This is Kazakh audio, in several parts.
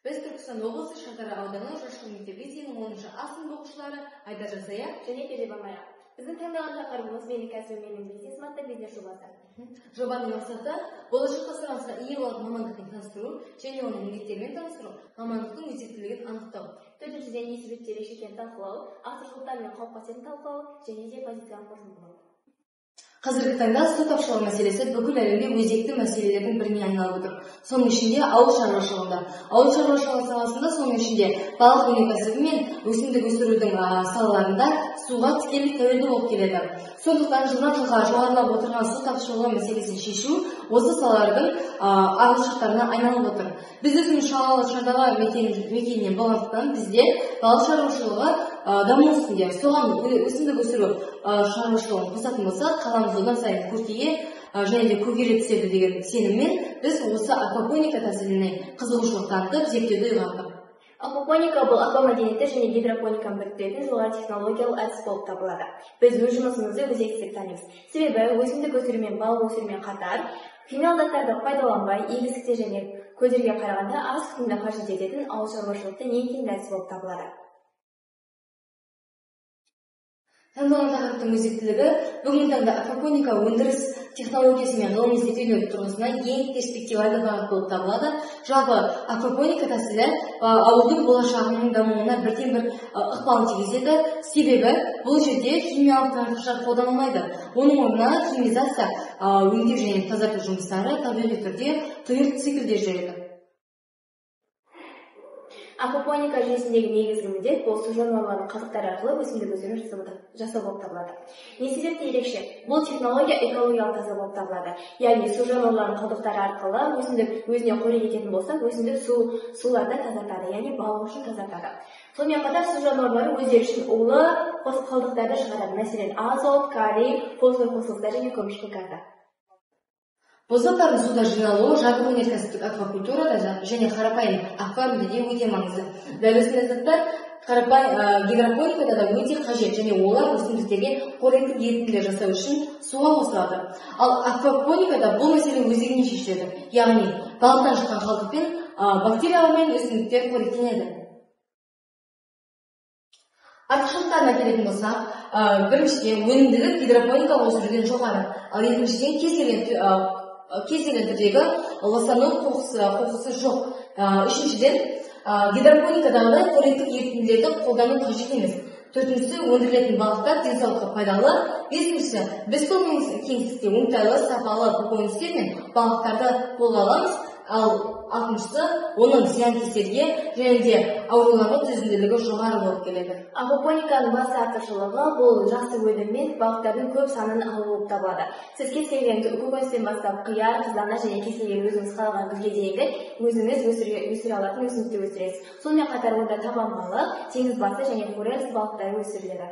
Біз Түркістан облысы Шардара ауданы Жашыл мектеп лицейінің 10 А сынып оқушылары Айдар Жасая және Пердебай Майра. Біздің таңдаған тақырыбымыз менің кәсібім, менің бизнесім атты бизнес жобасы. Жобаның мақсаты болашақта сұранысқа ие болатын мамандықпен таныстыру және оның міндеттерімен таныстыру, мамандықтың өзектілігін анықтау. Төртіншіден, не себепті ерекше екенін талқылау, артықшылықтар мен қауіп-қатерін талқылау және де позицияны қорытындылау. Қазіргі таңда су тапшылығы мәселесі бүкіл әлемде өзекті мәселелердің біріне айналып отыр. Соның ішінде ауыл шаруашылығында. Ауыл шаруашылығы саласында, соның ішінде балық өнеркәсібі мен өсімдік өсірудің салаларында суға тікелей тәуелді болып келеді. Сондықтан жылдан жылға жоғарылап отырған су тапшылығы мәселесін шешу осы салалардың алғышарттарына айналып отыр. Біз өзіміз Шардара мекенінен болғандықтан бізде балық шаруашылығы даму үстінде. Соған өсімдік өсіру шаруашылығын қосатын болсақ, қаламыз одан сайын көркейе және де көгере түседі деген сеніммен біз осы аквапоника тәсіліне қызығушылық танытып, зерттеуді ұйғардық. Аквапоника бұл аквамәдениетті және гидропониканы біріктіретін жоғары технологиялық әдіс болып табылады. Біз өз жұмысымызды өзекті деп танимыз. Себебі өсімдік өсіру мен балық өсірумен қатар химиялық заттарды пайдаланбай, егістікте және көлдерге қарағанда аз күтімді қажет ететін ауыл шаруашылықтың ең тиімді әдісі болып табылады. Таңдалған тақырыптың өзектілігі бүгінгі таңда аквапоника өндіріс технологиясы мен ғылыми зерттеулер тұрғысынан ең перспективалы бағыт болып табылады. Жалпы аквапоника тәсілі ауылдың болашағының дамуына бірден-бір ықпалын тигізеді. Себебі бұл жерде химиялық тыңайтқыштар қолданылмайды. Оның орнына химизация, өңдеу және тазарту жұмыстары табиғи түрде тұйық циклде жүреді. Аквапоника жүйесіндегі негізгі міндет бұл су жануарларының қалдықтары арқылы өсімдік өсіру жасау болып табылады. Не себепті ерекше? Бұл технология экологиялық таза болып табылады. Яғни су жануарларының қалдықтары арқылы өсімдік өзіне қорек ететін болса, өсімдік суларды тазартады, яғни балық үшін тазартады. Сонымен қатар су жануарлары өздері үшін улы қалдықтарды шығарады. Мәселен, азот, калий, фосфор қосылыстары және көміршіл газдар. Бұл заттардың суда жиналуы жабық өнеркәсіптік аквакультурада және қарапайым аквариумда де өте маңызды. Дәл осындай заттар қарапайым гидропоникада да өте қажет және олар өсімдіктерге қоректік ерітінділер жасау үшін суға қосылады. Ал аквапоникада бұл мәселе өздігінен шешіледі. Яғни балықтан шыққан қалдықпен бактериялар мен өсімдіктер қоректенеді. Артықшылықтарына келетін болсақ, біріншіден, өнімділік гидропоникалық өсіруден жоғары, ал екіншіден, кез келген түрдегі ластану қоқысы жоқ. Үшіншіден, гидропоникадағыдай қоректік ерітінділерді қолдану қажет емес. Төртіншісі, өндірілетін балықтар денсаулыққа пайдалы. Бесіншісі, біз сол кеңістікте оңтайлы, сапалы көкөністер мен балықтарды қолға аламыз. Ал алтыншысы, оның зиянкестерге және де ауруларға төзімділігі жоғары болып келеді. Аквапониканың басты артықшылығы бұл жақсы өнім мен балықтардың көп санын алу болып табылады. Сіз кез келген көкөністен бастап қияр, қызанақ және кез келген өзіңіз қалаған гүлге дейінгі өзіңіз өсіре алатын өсімдікті өсіресіз. Сонымен қатар онда табан балық, теңіз басы және форель балықтары өсіріледі.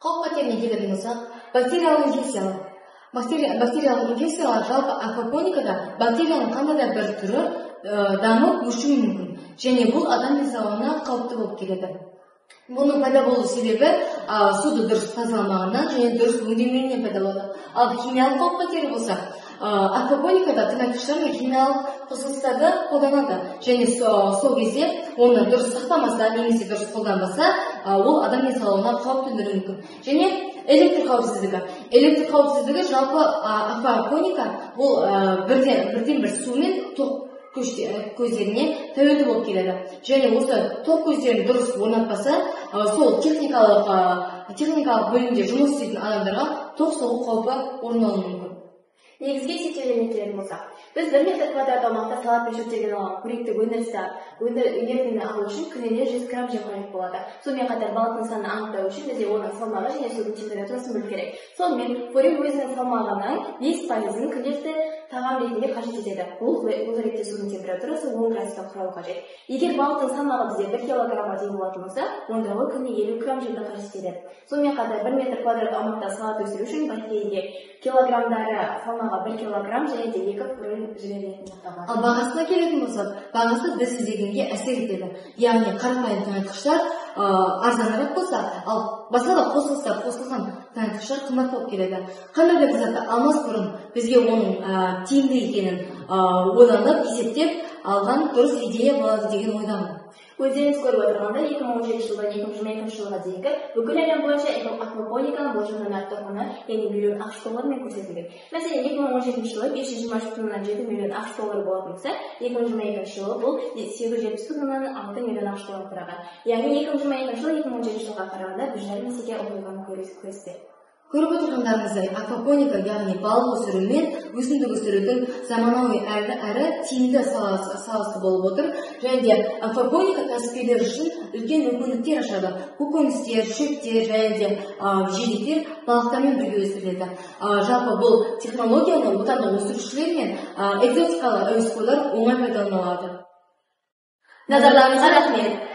Қауіп-қатеріне келетін болсақ, бактериялық инфекциялар. Бактериялық инфекциялар жалпы аквапоникада бактерияның қандай да бір түрі дамып өшуі мүмкін және бұл адам денсаулығына қауіпті болып келеді. Бұның пайда болу себебі суды дұрыс тазаламағаннан және дұрыс өңдемегеннен пайда болады. Ал химиялық қауіп-қатері болса, аквапоникада тыңайтқыштар мен химиялық қосылыстарды қолданады және сол кезде оны дұрыс сақтамаса немесе дұрыс қолданбаса, ол адам денсаулығына қауіп төндіруі мүмкін. Және электр қауіпсіздігі. Электр қауіпсіздігі жалпы аквапоника бұл бірден бір су мен тоқ көздеріне тәуелді болып келеді. Және осы тоқ көздерін дұрыс орнатпаса, сол техникалық бөлімде жұмыс істейтін адамдарға тоқ соғу қаупі орын алуы мүмкін. Негізгі есептеулеріне келетін болсақ, біз 1 метр квадрат аумақта салат пен шөптерден алған қоректік өндірісті алу үшін күніне 100 грамм жем қажет болады. Сонымен қатар балықтың санын анықтау үшін бізде оның салмағы және судың температурасын білу керек. Сонымен форель өзінің салмағының 5%-ын күнделікті тағам ретінде қажет етеді. Бұл ретте судың температурасы 10 градусты құрау қажет. Егер балықтың салмағы бізде 1 килограммға дейін болатын болса, онда ол күніне 50 грамм жемді қажет етеді. Сонымен қатар 1 метр квадрат аумақта салат өсіру үшін бассейнге килограммдары салмағы 1 килограмм және де 2 форель жіберілетін болып табылады. Ал бағасына келетін болсақ, бағасы біз іздегенге әсер етеді. Яғни қарапайым тыңайтқыштар арзанырақ болса, ал басқа да қосылыстар қосылған тыңайтқыштар қымбат болып келеді. Қандай да бір затты алмас бұрын бізге оның тиімді екенін Ойланып, есептеп алған дұрыс идея болады деген ойдамын. Өздеріңіз көріп отырғандай, 2017 жылдан 2022 жылға дейінгі бүкіл әлем бойынша аквапониканың болжамды нарықтық құны, яғни миллион АҚШ долларымен көрсетілген. Мәселен, 2017 жылы 523,7 миллион АҚШ доллары болатын болса, 2022 жылы бұл 870,6 миллион АҚШ долларын құраған. Яғни 2022 жылы 2017 жылға қарағанда 1,5 есеге ұлғайғанын көресіздер. Көріп отырғандарыңыздай, аквапоника, яғни балық өсіру мен өсімдік өсірудің заманауи әрі тиімді саласы болып отыр. Және де аквапоника кәсіпкерлер үшін үлкен мүмкіндіктер ашады. Көкөністер, шөптер және де жидектер балықтармен бірге өсіріледі. Жалпы бұл технологияны отандық өсірушілер мен экзотикалы әуесқойлар оңай пайдалана алады. Назарларыңызға рахмет.